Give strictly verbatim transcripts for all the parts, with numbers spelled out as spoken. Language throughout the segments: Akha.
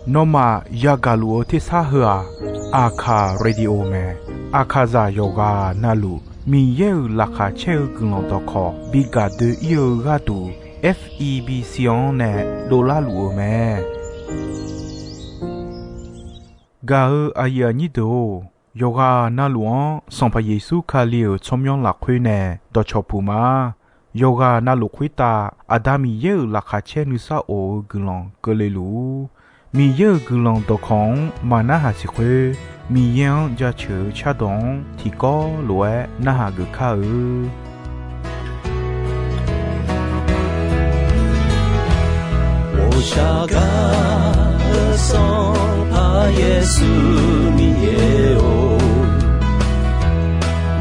Nawmaf yagaq luf-eu tersar heu-aq, Aqkaq Radio mae. Aqkaqzaq yawqghaq navluf Miqyaer-euq laqkhaq caer-eu guiqlanq dawqkawq bi gaq doe-ir-eu gharduq, F E B C-anr nae dovlar luf-eu mae. Gaq-eu aqyuif aqnyir deuq-or, yawqghaq navluf-anr Sanqpaq Yeqsur Kali-euq tsawrmyanr lafkhoer nae dawqcawq puq ma. Yawqghaq navluf khoertav Aqda Miqyaer-euq laqkhaq caer nuisar of-eu guiqlanq keuvle luf-ur. Miqyaer-euq guiqlanq dawqkawq-anr maqnarhaq siq khoer, Miqyaer-anr jaceuq-eu cardawq-anr tiqkawv lof-aer narhaq geuf kar-eu. Ghovshav gar-eu Sanqpaq Yeqsur Miqyaer-or,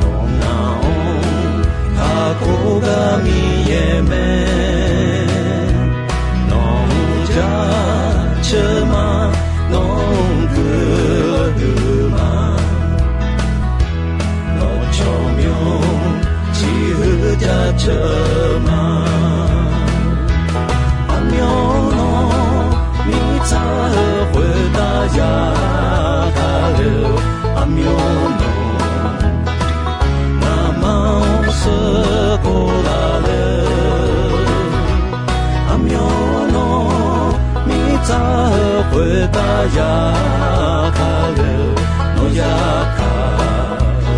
nawq ngaq-anr kakhof gar Miqyaer mae. Nawq-anr jaceuq ma, nawq-anr guiqlanq huiq ma. Nawq tsawrmyanr ciqhuiq jaceuq ma. Aqmyanluf mirtsaq-eu khoertav yagaq le-eu, aqmyanluf ngamaf-anr sheuqkhof laf le-eu, aqmyanluf mirtsaq-eu khoertav yagaq le-eu, nawq yagaq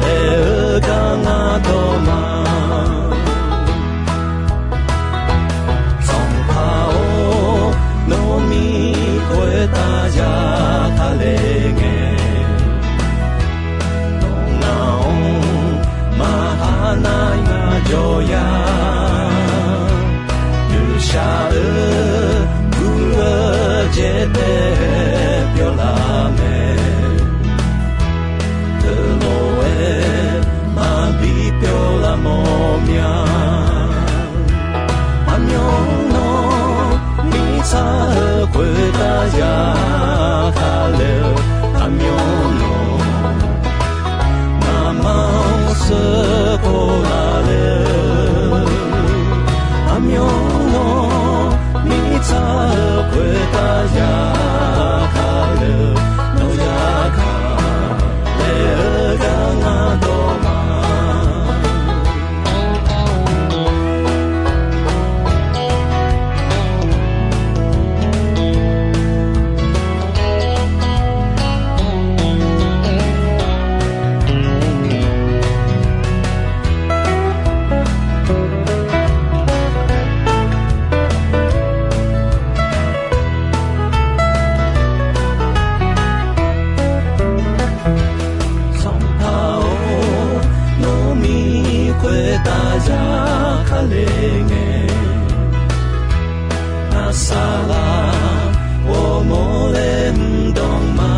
laer-eu gar ngar dawq ma. Sanqpaq-or, nawr mir khoertav yagaq le ngae, nawq ngaq-anr maqha nar ngar jawr ya. Noeqshaq-eu gurlaf-eu jeq taef pyawr laf mae. Teulof-aer maqbi pyawr laf mawr mya. Aqmyanluf mirtsaq-eu khoertav yagaq le-eu, aqmyanluf ngamaf-anr sheuqkhof laf le-eu, aqmyanluf mirtsaq-eu khoertav yagaq le-eu, nawq yagaq laer-eu gar ngar dawq ma. Sanqpaq-or, nawr mir khoertav yagaq le ngae, ngar saqlaq ghawrmawr laer mr dawq ma.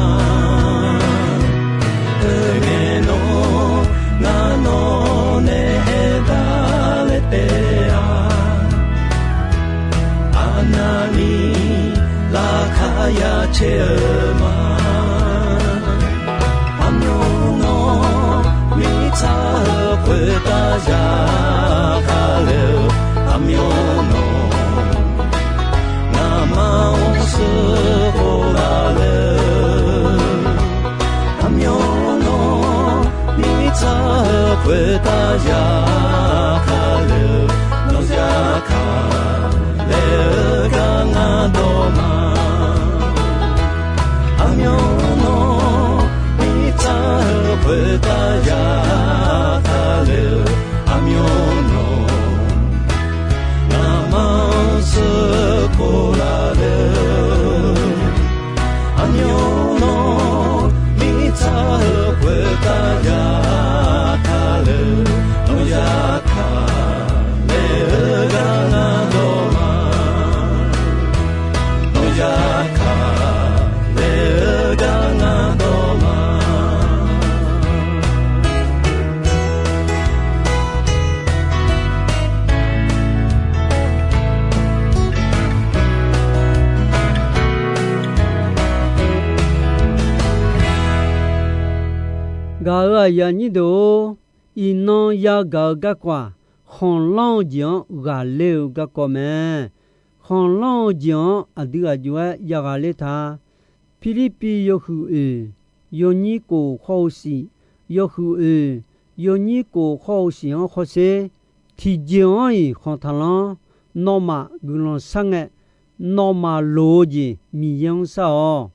Teungae nawr ngar nawq nae aerdaq laer taef-a. Arnavni laqkhaq ya caer-eu ma. Aqmyanluf mirtsaq-eu khoertav yagaq le-eu, aqmyanluf ngamaf-anr sheuqkhof laf le-eu, aqmyanluf mirtsaq-eu khoertav yagaq le-eu, nawq yagaq laer-eu gar ngar dawq ma. Aqmyanluf mirtsaq-eu khoertav yagaq le-eu, aqmyanluf ngamaf-anr sheuqkhof laf le-eu, aqmyanluf mirtsaq-eu khoertav yagaq le-eu, nawq yagaq laer-eu gar ngar dawq ma. Nawq yagaq laer-eu gar ngar dawq ma. Gaq-euq aqyuif aqnyir deuq-or, iqnan yagaq-eu garkawv-aq, khanqlanr-eu jeq-anr ghaqler-eu garkawv mae. khanqlanr-eu jeq-anr aqdui aqjox-aer yaghaq ler ta. Pirlirpiv yawhuiq oeq, yawnyir kof khawr-eu shif, yawhuiq oeq, yawnyir kof khawr-eu shif-anr khawf sher. Tiqjeq-anr-iq khanq taqlanr. Nawmaf guiqlanq shar ngae, nawmaf loq-eu jeq Miqyaer-anr shar-awq.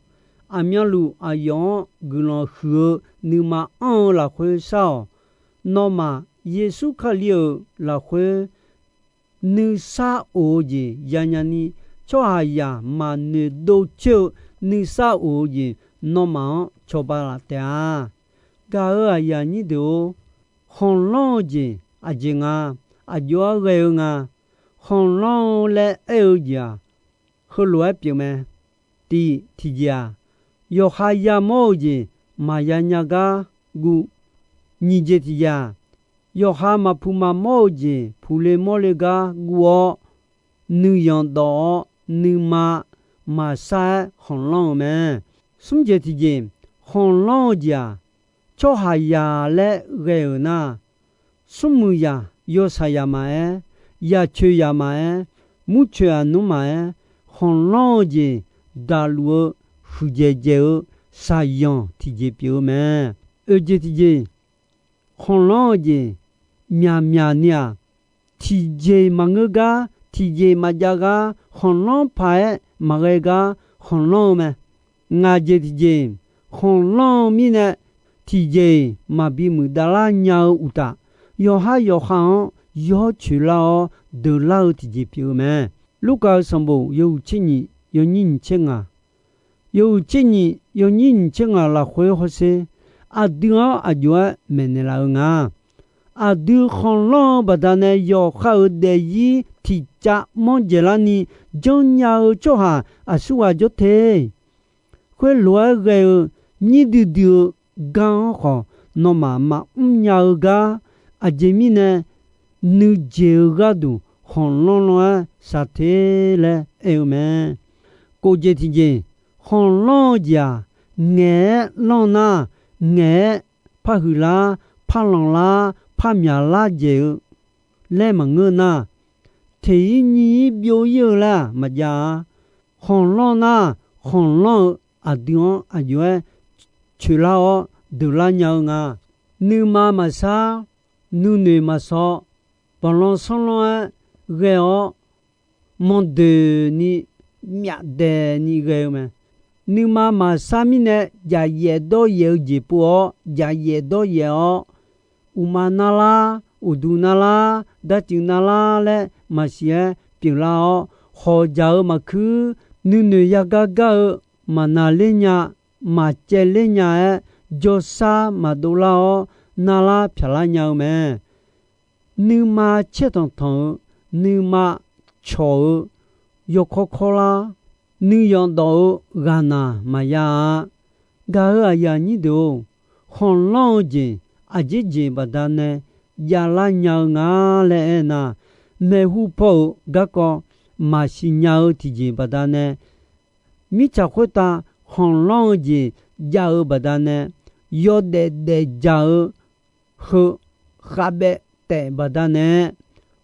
Aqmyanluf aqyawf-anr guiqlanq huiq-eu nuima anr-eu lafkhoer shar-awq. Nawmaf Yeqsur Kali-euq lafkhoer nuisar of-eu jeq yanya ni, tsawrhaqzaq maqnoeq dov coer-eu nuisar of-eu jeq nawmaf-anr cawba laf taef-a. Gaq-euq aqyuif aqnyir deuq-or, khanqlanr-eu jeq aqjeq nga, aqjox-aer ghae-eu nga. Khanqlanr-eu laer aer-eu jeq-aq, heulof-aer pyeuf mae. Tiq tiqjeq-aq, yawqha yamawr-eu jeq maqya nya gar guv. Nyiq jeq tiqjeq-aq, yawqha maqpuq maqmawr-eu jeq puqle mawrle gar guv-awr, nuiyanq dawf-awr nuima maqsar-aer khanqlanr-eu mae. Smr jeq tiqjeq, khanqlanr-eu jeq-aq, tsawrhaqzaq laer ghae-euq nar, smrmuiq zaq, yawshaq zaq maqaer, yacoeq zaq maqaer, murcoeq aqnmr maqaer, khanqlanr-eu jeq daqluf-eu huiqdzaeq dzaeq-eu shaqzanq tiqjeq pyeuf-eu mae. Oeq jeq tiqjeq, khanqlanr-eu jeq myaqmyaq ni-aq, tiqjeq maqngeur gar, tiqjeq maqjav gar, khanqlanr paq-aer maqghae gar khanqlanr-eu mae. Ngaq jeq tiqjeq, khanqlanr-eu mirnae tiqjeq-iq maqbi muiqdavlar nya-eu uqtaf, yawqhar yawqha-anr yawcoeq lar-awr deuqlar-eu tiqjeq pyeuf-eu mae. Lurkaf-eu sanqbof yawhuiq tser nyiq yawnyir nyiq tser ngaq, yawhuiq tser nyiq yawnyir nyiq tser ngaq lafkhoer hawsher, aqdui-anr aqjox-aer maeqnaeq laf-eu nga. Aqdui khanqlanr-eu baqdanae yawqha-euq daefzir tiqcav manr dzaeqlar ni janrnya-eu tsawrhaq aqsurghaq jawr te. Khoerlof-aer ghae-eu nyir duidui-eu gar-anr khawf, nawmaf maqmr nya-eu gar, aqjeq mirnae nuijeq-eu gharduq khanqlanr lanr-aer shaq te laer aer-eu mae. Kof jeq tiqjeq, khanqlanr-eu jeq-aq, ngaeq-aer lanr nar, ngaeq-aer parhuiq lar, parlanq lar, parmyaq lar dzaeq-eu laer maqngeur nar, teq-ir nyiq-ir byov-ir-eu laer-aq maqjav-a. Khanqlanr nar, khanqlanr-eu aqdui-anr aqjox-aer coeqlar-awr deuqlar nya-eu nga. Nuima maqsar, nuinoeq maqsawq, banqlanq sanrlanr-aer ghae-awr manqdoeq ni myafdaeq ni ghae-eu mae. Nuima maqsar mirnae, jaqyaef dawryaef-eu jeq pov-awr, jaqyaef dawryaef-awr, uqma narlar, uqduq narlar, darcuiv narlar laer maqsiq-aer pyeuflar-awr, hawqjaq-eu maqkuir, nuinoeq yagar gar-eu, maqnaqler nya, maqcaevler nya-aer, jawrshar maqdov lar-awr, narlar pyaqlar nya-eu mae. Nuima caertanq tanq-eu, nuima cawq-eu, yawkawr kawrlar, nuiyanq dawf-eu ghaqnaq maqya-a. Gaq-euq aqyuif aqnyir deuq-or, khanqlanr-eu jeq aqjeq jeq baqdanae javlar nya-eu nga laer aernar, maeqhu paw-euq garkawv maqsiq nya-eu tiqjeq baqdanae, mirtsaq khoertav khanqlanr-eu jeq jav-eu baqdanae, yawdaef daefdzaq-eu heu khavbaev taef baqdanae,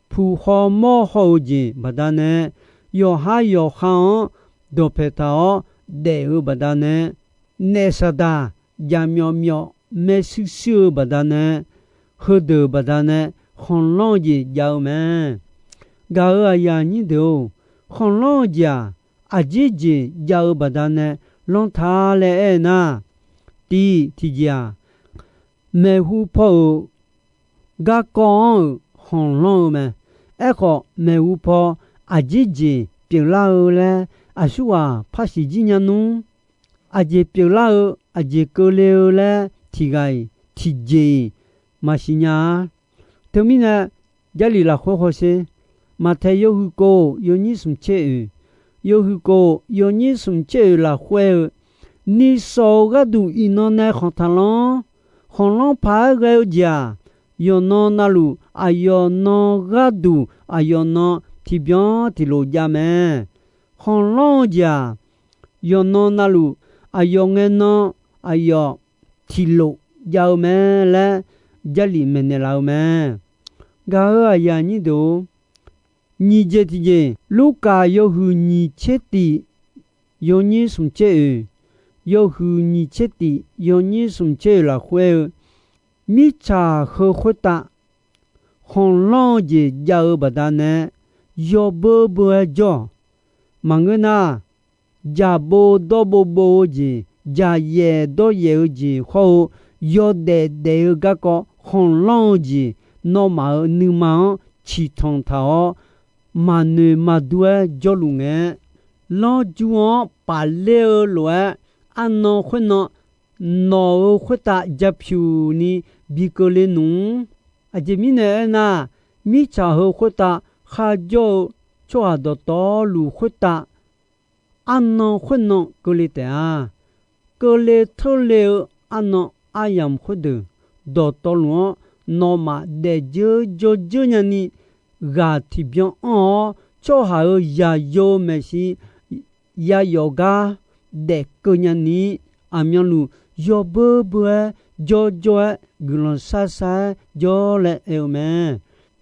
puq haw mawr haw-eu jeq baqdanae, yawqhar yawqha-anr dawqpaeq taq-awr daef-eu baqdanae, naef saqdaq jaqmyawf myawf maershuir shuir-eu baqdanae, heudeuq baqdanae khanqlanr-eu jeq jav-eu mae. Gaq-euq aqyuif aqnyir deuq-or, khanqlanr-eu jeq-aq, aqjeq jeq jav-eu baqdanae lanr ta laer aernar, tiq tiqjeq-aq, maeqhu paw-euq garkawv-anr-euq khanqlanr-eu mae. Aerkhawf, maeqhu paw aqjeq jeq pyeuflar-eu laer aqsurghaq par siqjir nya nmr. Aqjeq pyeuflar-eu, aqjeq keuvle-eu laer tiqghaq-iq tiqjeq-iq maqsiq nya-a. Teumirnae, Jarlif lafkhoer hawsher. Maqtaeq yawhuiq kov yawnyir smq tser oeq, yawhuiq kov yawnyir smq tser oeq lafkhoer-eu, nishawq-eu gharduq iqnan nae khanq taqlanr. Khanqlanr paq-aer ghae-eu jeq-aq, yawqnan navluf aqyawf nan gharduq aqyawf nan tiqbyan tiqlof jav mae. Khanqlanr-eu jeq-aq, yawqnan navluf aqyawf ngae nan aqyawf tiqlof jav-eu mae laer Jarlif maeqnaeq laf-eu mae. Gaq-euq aqyuif aqnyir deuq-or, Nyiq jeq tiqjeq, Lurkaf yawhuiq nyiq tser tif yawnyir smq tser oeq, yawhuiq nyiq tser tif yawnyir smq tser oeq lafkhoer-eu, mirtsaq heu khoertav khanqlanr-eu jeq jav-eu baqdanae, yawbeur beur-aer jawr-awq. Maqngeur nar, jaq bov dawr bov bov-eu jeq, jaq yaef dawr yaef-eu jeq hawr-eu, yawdaef daef-eu garkawv khanqlanr-eu jeq, nawmaf-euq nuima-anr ciqtanq taq-awr, maqnoeq maqdur-aer jawrluf ngae, lanrjur-anr pafler-eu lof-aer, arnan khoernan nawq-euq khoertav japyuq ni bi keuvle nmr. Aqjeq mirnae aernar, mirtsaq heu khoertav kharjawr-eu tsawrhaq dawqtawvluf khoertav arnan khoernan keuvle taef-a. Keuvle teurle-eu arnan aryamq khoerdeuq dawqtawvluf-anr nawmaf daefdzeur jawrdzeur nyani ghaq tiqbyan anr-awr, tsawrhaq-euq yaqyo maeqshi yayawf gar daefkeuv nyani, aqmyanluf yawbeur beur-aer jawrjawr-aer guiqlanq shar shar-aer jawr laer aer-eu mae.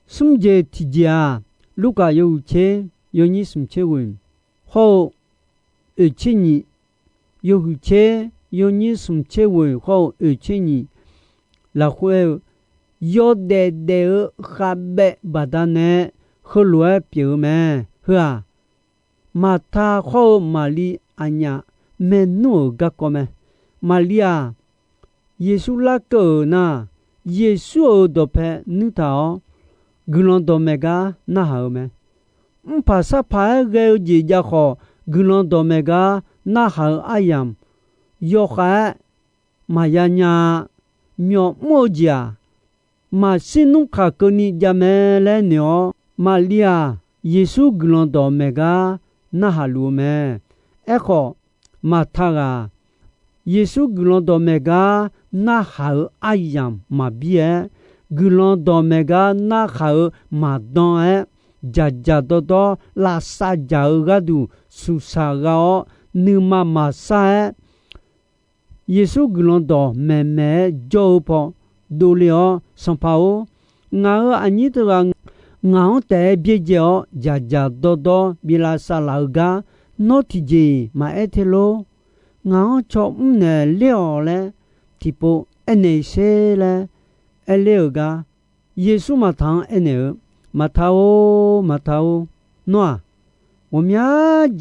Smr jeq tiqjeq-aq, Lurkaf yawhuiq tser yawnyir smq tser ghoeq hawr-eu oeq tser nyiq, yawhuiq tser yawnyir smq tser ghoeq hawr-eu oeq tser nyiq lafkhoer aer-eu, yawdaef daef-eu khavbaev baqdanae heulof-aer pyeuf-eu mae. Heu-aq, Maqta hawr-eu Maqli aqnyaf maernmr-euq garkawv mae. Maqli-aq, Yeqsur larkeuv-euq nar, Yeqsur-euq dawqpae nuirtaq-awr, guiqlanq dawqmaeq gar narhaq-eu mae. Mrpaq sarpaq-aer ghae-eu jeq jav khawf, guiqlanq dawqmaeq gar narhaq-eu aryamq yawkhav-aer maqya nya-a. Myawf mr-eu jeq-aq, maqshir nmr khaq keuvni javmae laer noeq-awr, Maqli-aq, Yeqsur guiqlanq dawqmaeq gar narhaq luf-eu mae. Aerkhawf, Maqta ghaq-aq, Yeqsur guiqlanq dawqmaeq gar narhaq-eu aryamq maqbir-aer, guiqlanq dawqmaeq gar narhaq-eu maqdan-aer, dzaqdzaq dawrdawr lavsav dzaq-eu gharduq suqsaq gha-awr, nuima maqsar-aer, Yeqsur guiqlanq dawqmaeq maeq-aer jawr-eu paw dovle-awr, Sanqpaq-or, ngaq-euq aqnyir teughaq ngaq-anr taef-aer byaerdzae-awr dzaqdzaq dawrdawr bi lavsav laf-eu gar, nawr tiqjeq-iq maqaer te lor. Ngaq-anr caw mr naeq ler-awq laer tiqpov aernaeq sher laer aerler-euq gar, Yeqsur Maqta-anr aernaeq-eu, Maqta-or, Maqta-or, nawr-aq, ghawqmya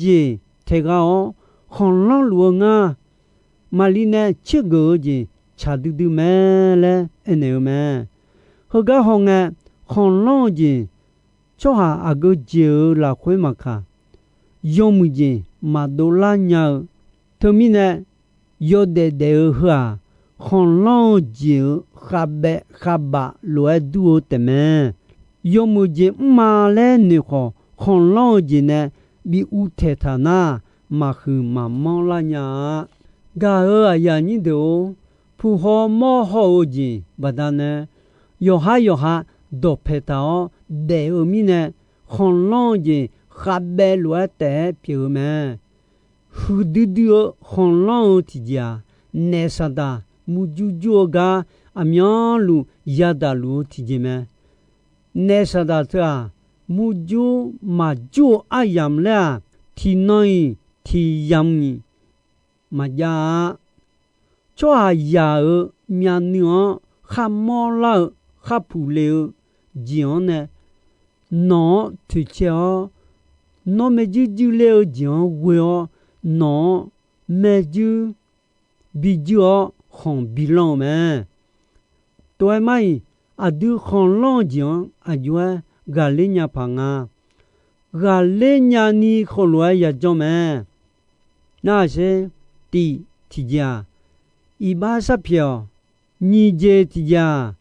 jeq taeqgha-awr khanqlanr luf-eu ngar. Maqli nae tsergeuf-eu jeq tsaq duidui mae laer aernaeq-eu mae. Heugar hawngae, khanqlanr-eu jeq tsawrhaq aqgeu jeq-euq lafkhoer maqkaq, yawmuiq jeq maqdov lar nya-eu. Teumirnae, yawdaef daef-eu heu-aq, khanqlanr-eu jeq-euq khavbaev khavbaf lof-aer dur-eu taefmae. Yawmuiq jeq mrma laer noeq khawf, khanqlanr-eu jeq nae bi uvtaeq taq nar, maqhuiq maqmanr lar nya-a. Gaq-euq aqyuif aqnyir deuq-or, puq haw mawr haw-eu jeq baqdanae, yawqhar yawqha dawqpaeq taq-awr daef-eu mirnae, khanqlanr-eu jeq khavbaev lof-aer taef-aer pyeuf-eu mae. Huiqdui dui-eu khanqlanr-eu tiqjeq-aq, naef saqdaq murjur jur-eu gar aqmyanluf yadaq luf-eu tiqjeq mae. Naef saqdaq teu-aq, murjur maqjur-eu aryamq laer-aq, tiqnan-iq tiqyamq-iq maqjav-a. Tsawrhaqzaq-euq myavnuiv-anr kharmawr lar-eu kharpuq le-eu jeq-anr nae nawq-anr toeqcae-awr, nawr maerjuir juir ler-eu jeq-anr ghoe-awr, nawq-anr maerjuir bi juir-awr khanq bi lanr-eu mae. Tov-aer mar-iq, aqdui khanqlanr-eu jeq-anr aqjox-aer ghaqler nya paq nga. Ghaqler nyani khawf lof-aer yajanr mae. Narhaq sher. Tif tiqjeq-aq, iqbax sharpyaeq-awq. Nyiq jeq tiqjeq-aq,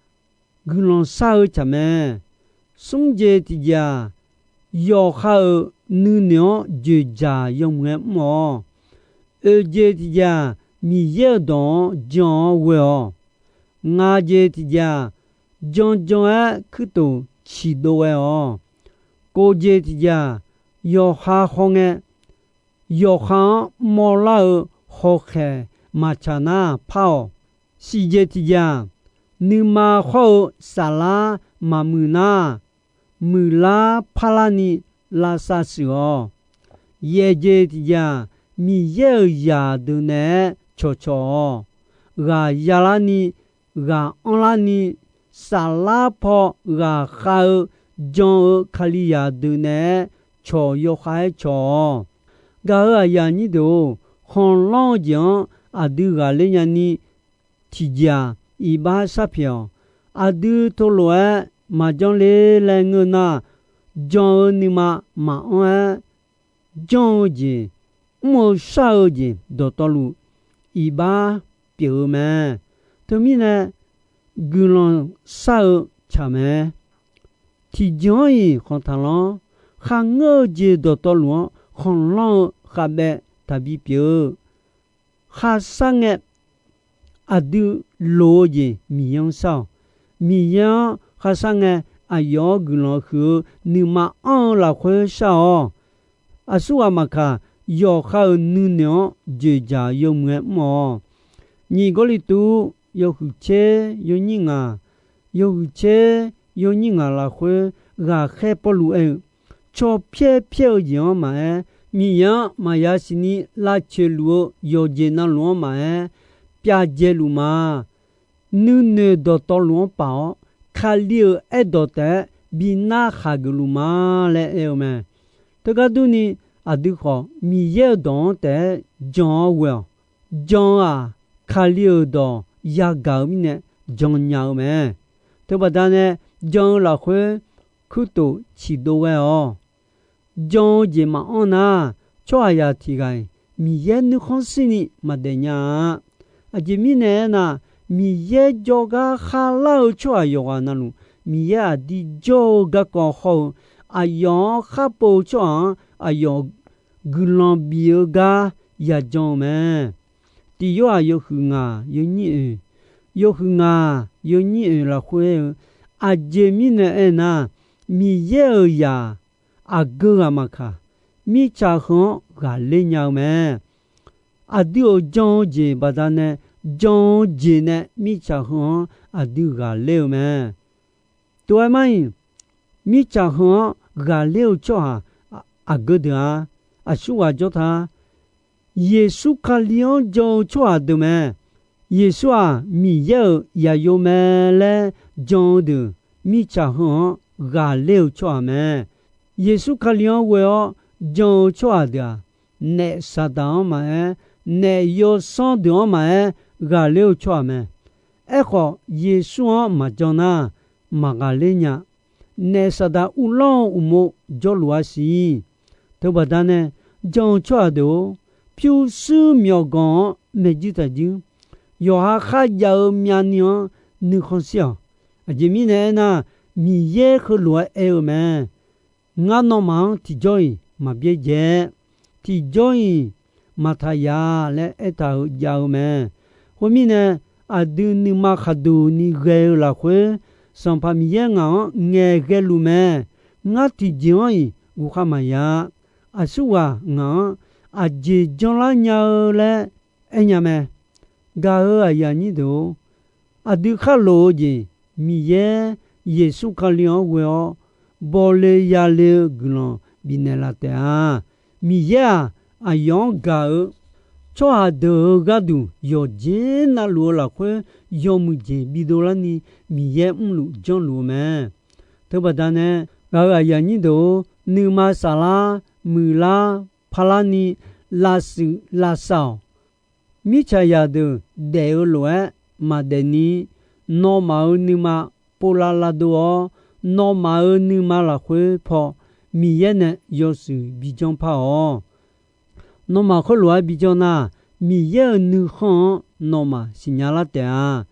guiqlanq shar-eu tsaq mae. Smr jeq tiqjeq-aq, yawqha-euq nuinoeq-anr joeqdzaq yawmuiq-aer mr-awq. Oeq jeq tiqjeq-aq, Miqyaer-euq dawq-anr jan-awr ghoe-awq. Ngaq jeq tiqjeq-aq, janjan-aer kuirtof ciqdov ghae-awq. Kof jeq tiqjeq-aq, yawqha hawngae, yawqha-anr mawrlar-eu hawkhaeq maqtsaq nar par-awq. Shif jeq tiqjeq-aq, nuima hawr-eu saflar maqmuiq nar, muiqlar parlarni lavsav shuif-awq. Yaefjeq tiqjeq-aq, Miqyaer-euq zaqdeuq naeq-aer cawqcawq-awq. Ghaq yalarni, ghaq anrlarni, saflar paw ghaqkhav-eu jan-eu Kalizaq deuq naeq-aer cawq yawkhav-aer cawq-awq. Gaq-euq aqyuif aqnyir deuq-or, khanqlanr-eu jeq-anr aqdui ghaqler nyani tiqjeq-aq, iqbax sharpyaeq-awq. Aqdui teulof-aer maqjanr le laer ngeur nar, jan-eu nuima maqanr-aer, janr-eu jeq, mr-eu shar-eu jeq dawqtawvluf iqbax pyeuf-eu mae. Teumirnae, guiqlanq shar-eu tsaq mae. Tiqjeq-anr-iq khanq taqlanr, kharngeur-eu jeq dawqtawvluf-anr khanqlanr-eu khavbaev taqbi pyeuf-eu. Kharshar ngae, aqdui loq-eu jeq Miqyaer-anr shar-awq. Miqyaer-anr kharshar ngae, aqyawf-anr guiqlanq huiq-eu nuima anr-eu lafkhoer shar-awq. Aqsurghaq maqkaq, yawqha-euq nuinoeq-anr dzoeqdzaq yawmuiq-aer mr-awq. Nyiq Gawrliqtu yawhuiq tser yawnyir ngaq, yawhuiq tser yawnyir ngaq lafkhoer ghaqkhaer Pawrluv aer-eu, caw pyaer pyaer-eu jeq-anr maqaer, Miqyaer-anr maqya siqni lavcoeq luf-eu yawqjeq navluf-anr maqaer, pyav dzae luf ma. Nuinoeq dawqtawvluf-anr paf-awr, Kali-euq aerdawq taef-aer bi narhaq geufluf ma laer aer-eu mae. Teugar durni, aqdui khawf Miqyaer-euq dawq-anr taef-aer jan-awr ghoe-awq. Jan-eu-aq, Kali-euq dawq yagaq-eu mirnae jan nya-eu mae. Teubaqda nae jan-eu lafkhoer kuirtof ciqdov ghae-awq. Jan-eu jeq maqanr nar, tsawrhaqzaq tiq ghaq-iq Miqyaer nuikhanr shirni maqdaef nya-a. Aqjeq mirnae aernar, Miqyaer jawrgar kharlar-eu tsawrhaq yawqghaq navluf, Miqyaer aqdir jawr-eu garkawv hawr-eu, aqyawf-anr khar pov-eu tsawrhaq-anr aqyawf guiqlanq bif-eu gar yajan-eu mae. Tiq Yorhaq yawhuiq ngaq yawnyir oeq, yawhuiq ngaq yawnyir oeq lafkhoer aer-eu, aqjeq mirnae aernar, Miqyaer-euq zaq aqgeu ghaq maqkaq, mirtsaq heu-anr ghaqler nya-eu mae. Aqdui-euq jan-eu jeq baqdanae, jan-eu jeq nae mirtsaq heu-anr aqdui ghaqler-eu mae. Tov-aer mar-iq, mirtsaq heu-anr ghaqler-eu tsawrhaq aqgeu deuq-a. Aqsurghaq jawr ta. Yeqsur Kali-anr jan-eu tsawrhaq deuq mae. Yeqsur-aq, Miqyaer-euq zaqyo mae laer jan-eu deuq, mirtsaq heu-anr ghaqler-eu tsawrhaq mae. Yeqsur Kali-anr ghoe-awr jan-eu tsawrhaq deuq-aq, naef Saqdaq-anr maqaer, naef yawsanr deuq-anr maqaer, ghaqler-eu tsawrhaq mae. Aerkhawf, Yeqsur-anr maqjan nar, maqghaqler nya. Naef Saqdaq uvlanr-eu uqmov jawrluf-a siq. Teubaqda nae, jan-eu tsawrhaq deuq-or, pyurshuir myawqganq-anr maeqjuir taqjuir. Yawqha kharjav-eu myavnuiv-anr nuikhanr shir-awq. Aqjeq mirnae aernar, Miqyaer heulof-aer aer-eu mae. Ngar nawmaf-anr tiqjawr-iq maqbyaerdzae-aer, tiqjawr-iq maqtaq ya laer aertaq-euq jav-eu mae. Khoermirnae, aqdui nuima khaqduq ni ghae-eu lafkhoer, Sanqpaq Miqyaer ngaq-anr ngaeqghae luf mae. Ngar tiqjeq-anr-iq guvkhar maqya. Aqsurghaq ngaq-anr aqjeq janlar nya-eu laer aernya mae. Gaq-euq aqyuif aqnyir deuq-or, aqdui khar lof-eu jeq, Miqyaer Yeqsur Kali-anr ghoe-awr, bawle yale-eu guiqlanq bifnaeq laf taef-a. Miqyaer-aq, aqyawf-anr gaq-eu tsawrhaq deuq-euq gharduq yawqjeq navluf-eu lafkhoer yawmuiq jeq bidov larni Miqyaer mrluf janrluf-eu mae. Teubaqda nae, gaq-euq aqyuif aqnyir deuq-or, nuima saflar, muiqlar, parlarni, lavshuif lavsav-awq. Mirtsaqzaq deuq daef-eu lof-aer maqdaef ni, nawmaf-euq nuima povlav lavdov-awr, nawmaf-euq nuima lafkhoer paw Miqyaer nae yawshuif bijanr par-awq. Nawmaf khoerlof-aer bijanr nar, Miqyaer-euq nuikhanr-anr nawmaf siqnya lar taef-a.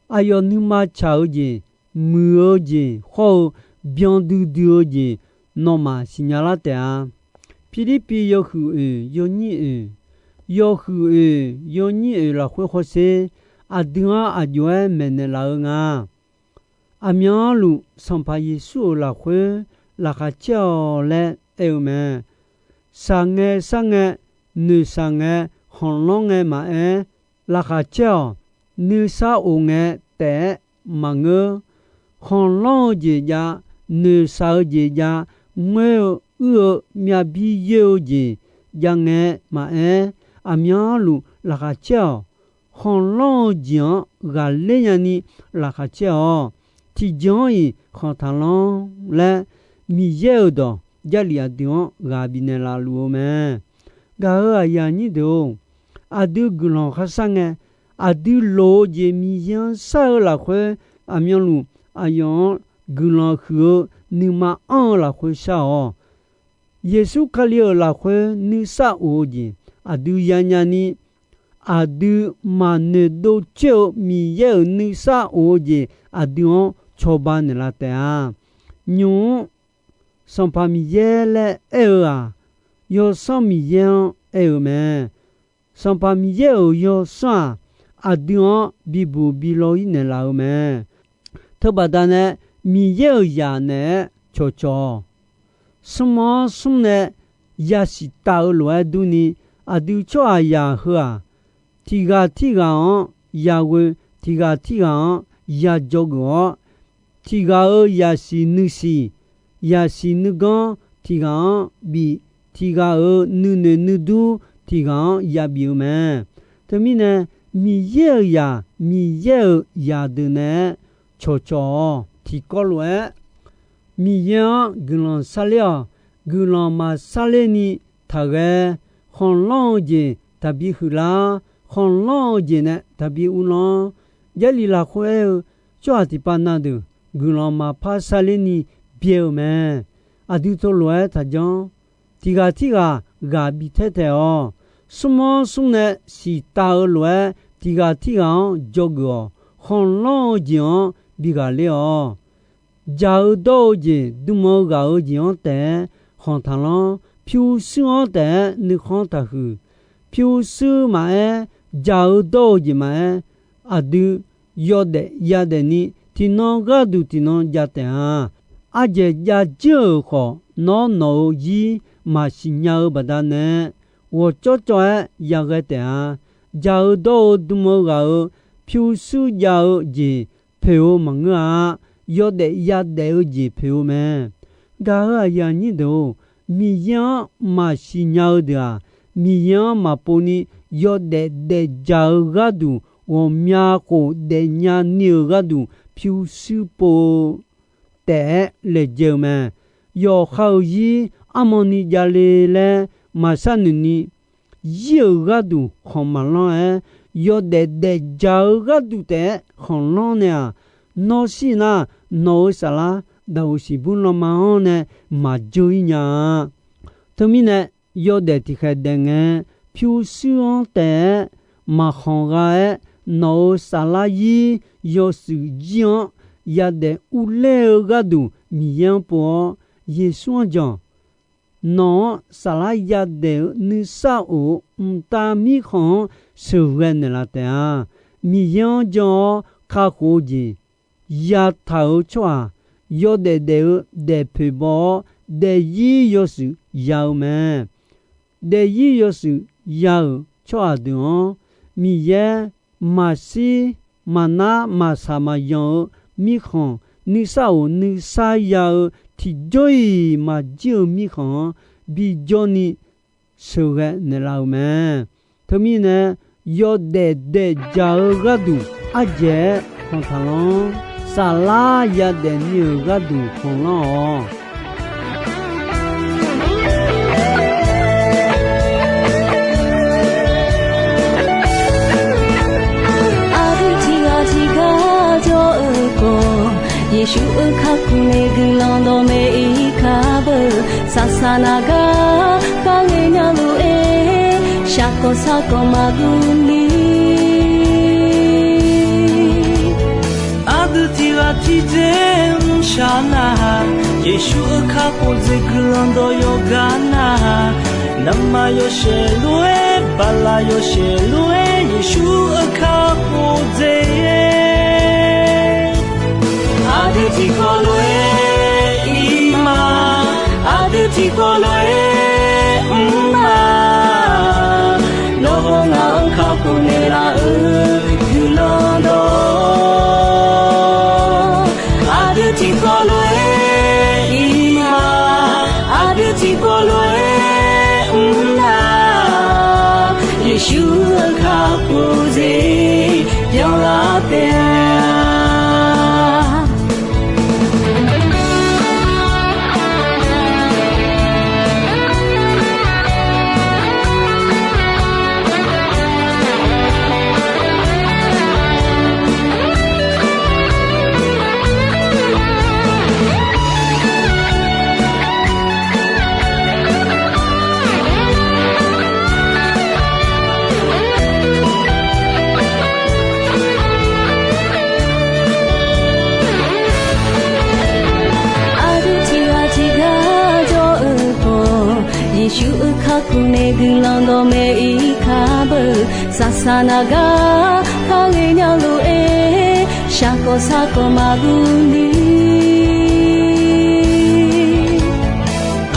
Aqyawf nuima tsaq-eu jeq, muiq-eu jeq hawr-eu byandui dui-eu jeq nawmaf siqnya lar taef-a. Pirlirpiv yawhuiq oeq yawnyir oeq, yawhuiq oeq yawnyir oeq lafkhoer hawsher, aqdui-anr aqjox-aer maeqnaeq laf-eu nga. Aqmyanluf Sanqpaq Yeqsur-euq lafkhoer laqkhaq caer-awq laer aer-eu mae. Shaqngae sharngae, noeqshaq ngae, khanqlanr ngae maqaer, laqkhaq caer-awq. Nuisar of ngae taef-aer maqngeur. Khanqlanr-eu jeq jav, noeqshaq-eu jeq jav, ngoer-eu uir-eu myavbir yoer-eu jeq jav ngae maqaer, aqmyanluf laqkhaq caer-awq. Khanqlanr-eu jeq-anr ghaqler nyani laqkhaq caer-awq. Tiqjeq-anr-iq khanq taqlanr laer, Miqyaer-euq dawq Jarlif aqdui-anr ghaq bifnaeq laf luf-eu mae. Gaq-euq aqyuif aqnyir deuq-or, aqdui guiqlanq kharshar ngae, aqdui loq-eu jeq Miqyaer-anr shar-eu lafkhoer, aqmyanluf aqyawf-anr guiqlanq huiq-eu nuima anr-eu lafkhoer shar-awq. Yeqsur Kali-euq lafkhoer nuisar of-eu jeq aqdui yanya ni, aqdui maqnoeq dov coer-eu Miqyaer-euq nuisar of-eu jeq aqdui-anr cawba naeqlaf taef-a. Nymq-mr Sanqpaq Miqyaer laer aer-eu-aq, Yawsanr Miqyaer-anr aer-eu mae. Sanqpaq Miqyaer-euq Yawsanr-aq, aqdui-anr bibuq bi law-ir naeqlaf-eu mae. Teubaqda nae, Miqyaer-euq zaq naeq-aer cawqcawq-awq. Smr-anr smr nae yasiq taf-eu lof-aer durni, aqdui tsawrhaqzaq heu-aq, tiqghaq tirghaq-anr yaghoe, tiqghaq tirghaq-anr ya dzawgeuf-awr, tiqghaq-euq yasiq nuisiq, yasiq nuiganr tiqghaq-anr bif, tiqghaq-euq nuinoeq nuidur tiqghaq-anr yabif-eu mae. Teumirnae, Miqyaer-euq zaq, Miqyaer-euq zaqdeuq naeq-aer cawqcawq-awq. Tiqkawv lof-aer, Miqyaer-anr guiqlanq sarler-awq. Guiqlanq maqsarler ni taqghae. Khanqlanr-eu jeq taqbi huiqlar. Khanqlanr-eu jeq nae taqbi uvlanr. Jarlif lafkhoer aer-eu tsawrhaq tiqpav na deuq guiqlanq maqpar sarler ni byae-eu mae. Aqdui teulof-aer taqjanr. Tiqghaq tirghaq ghaq bi taer taef-awq. Smr-anr smr nae siqtav-eu lof-aer tiqghaq tirghaq-anr dzawgeuf-awq. Khanqlanr-eu jeq-anr bi ghaqler-awq. Dzaq-eu dawr-eu jeq, dm-eu ghaq-eu jeq-anr taef-aer khanq taqlanr. Pyurshuir-anr taef-aer nuikhanr taqhuiq. Pyurshuir maqaer, dzaq-eu dawr-eu jeq maqaer, aqdui yawdaef yadaef ni tiqnan gharduq tiqnan jav taef-a. Ardzaeq jav jir-euq khawf, nawr nawq-euq zir maqsiq nya-eu baqdanae, ghawqcawv cawv-aer yaghae taef-a. Dzaq-eu dawr-eu dm-eu ghaq-euq pyurshuir jav-eu jeq poeq-eu maqngeur-a. Yawdaef yadaef-eu jeq poeq-eu mae. Gaq-euq aqyuif aqnyir deuq-or, Miqyaer-anr maqsiq nya-eu deuq-aq, Miqyaer-anr maqpov ni yawdaef daefdzaq-eu gharduq, ghawqmya khof daefnya ni-euq gharduq pyurshuir pov-eu taef-aer laejae-eu mae. Yawqha-euq zir armawni javle laer maqsharnoeq ni, zir-euq gharduq khanq maqlanr-aer, yawdaef daefdzaq-eu gharduq taef-aer khanqlanr nae-aq, nawr shir nar, nawq-euq saflar daqoq siqbur lanma-anr nae maqdzeur-ir nya-a. Teumirnae, yawdaef tiqkhaeq daef ngae, pyurshuir-anr taef-aer maqkhanq gha-aer, nawq-euq saflar zir yawshuif jir-anr yadaef urler-eu gharduq Miqyaer-anr pov-awr, Yeqsur-anr jan. Nawq-anr saflar yadaef-eu nuisar of-eu mqtav mirkhanq-anr sheuqghae naeqlaf taef-a. Miqyaer-anr jan-awr kakhof-eu jeq yataq-euq tsawrhaq, yawdaef daef-eu daefpoeq baw-awr, daefzir yawshuif ya-eu mae. Daefzir yawshuif ya-euq tsawrhaq deuq-anr, Miqyaer maqshir maqnar maqsaq maqzanq-eu mirkhanq, nuisar of nuisar ya-eu tiqjawr-iq maqjir-eu mirkhanq-anr bijawr ni sheuqghae naeqlaf-euq mae. Teumirnae, yawdaef daefdzaq-eu gharduq ardzaeq-aer khanq taqlanr. Saflar yadaef ni-euq gharduq khanqlanr-awq. Aqdui tiqghaq tiqgar jawr-eu khawf, Yeqsur-euq kakhof nae guiqlanq dawqmaeq-ir kar beu. Saqsaq naq gar kharle nya lof-aer, shaqkawq sarkawq maqguv ni. Aqdui tiqghaq tiqdzer mrshaq nar-aq, Yeqsur-euq kakhof dzaeq guiqlanq dawq yawqgar nar-aq, naqma yawshaef lof-aer, bala yawshaef lof-aer, Yeqsur-euq kakhof dzaeq. Aqdui tiqkawv lof-aer ir ma, aqdui tiqkawv lof-aer mr ma. Nawr haw ngaq-anr kakhof naeqlaf-euq guiqlanq dawq, aqdui tiqkawv lof-aer Guiqlanq dawqmaeq-ir kar beu, saqsaq naq gar kar ghae nya lof-aer, shaqkawv sarkawv maqguv ni.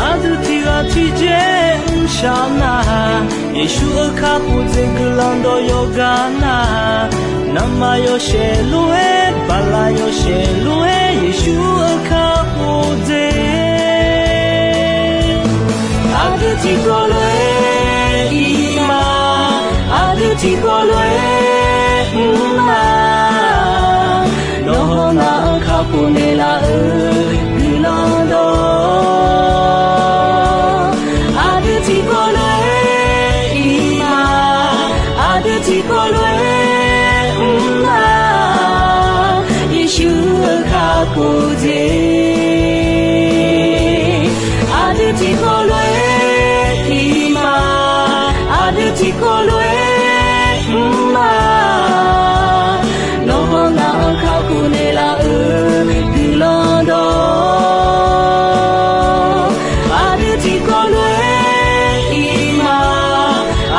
Aqdui tiq ghaq tiq jeq mrshaq nar, Yeqsur-euq kakhof dzaeq guiqlanq dawq yawqgar nar, navmaqyawshaef lof-aer, baqlaq yawshaef lof-aer, Yeqsur-euq kakhof dzaeq. Aqdui tiqkawv lof-aer ir ma, aqdui tiqkawv lof-aer mr ma. Nawq hawq ngaq-anr kakhof naeqlaf-eu guiqlanq dawq. Aqdui tiqkawv lof-aer ir ma, aqdui tiqkawv lof-aer mr ma. Yeqsur-euq kakhof dzaeq. Aqdui tiqkawv lof-aer ir ma, aqdui tiqkawv lof-aer mr ma. Nawq hawq ngaq-anr kakhof naeqlaf-eu guiqlanq dawq. Aqdui tiqkawv lof-aer ir ma,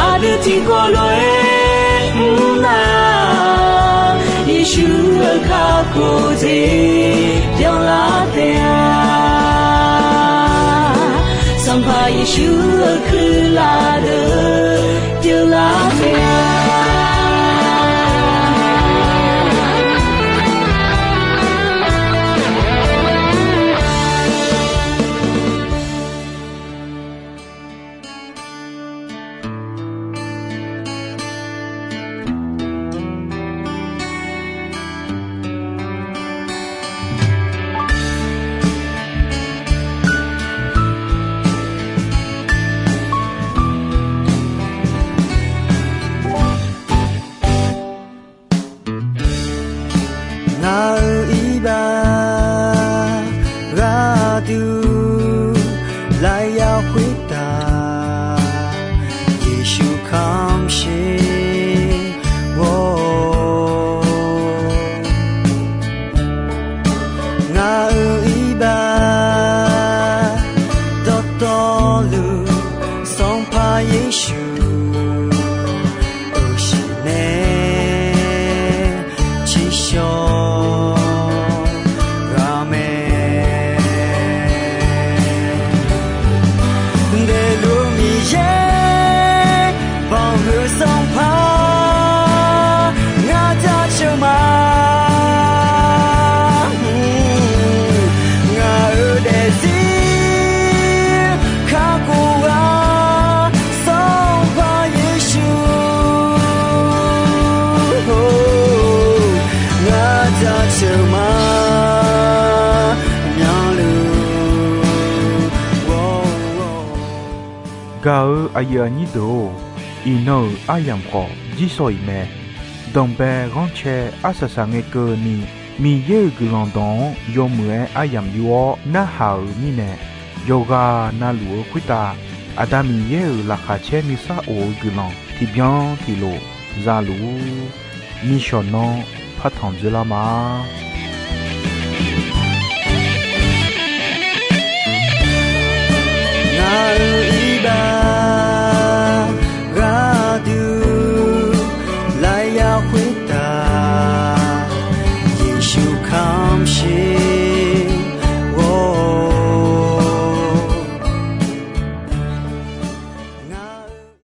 aqdui tiqkawv lof-aer mr na. Yeqsur-euq kakhof dzaeq byanlar taef-a. Sanqpaq Yeqsur-euq kuirlaf deuq byanlar taef-a. Ngaq-euq iqbax gharduq lafyaq khoertav Yeqsur kamq sher ghawr-awr, ngaq-euq iqbax dawqtawvluf Sanqpaq Yeqsur-euq shiq nae tsiqshawq ghaq mae. Daefluf Miqyaer banqhuiq Sanqpaq ngar jaceuq ma. Ngaq-euq daefzir kakhof ghaq Sanqpaq Yeqsur ngar jaceuq ma. Myanluf ghawr-awr. Gaq-eu aqyuif aqnyir deuq-or, iqnan-euq aryamq khawf jirsawq iq mae. Danqbae ghanrcae arsaq saq ngae keuvni, Miqyaer-euq guiqlanq dawq-anr yawmuiq-aer aryamq yur-awr narhaq-euq mirnae, yawqghaq navluf-eu khoertav Aqda Miqyaer-euq laqkhaq caer nuisar of-eu guiqlanq tiqbyan tiqlof za luf-ur. Nishawq nanr partanq dzoerlar ma. Ngaq-euq iqbax gharduq lafyaq khoertav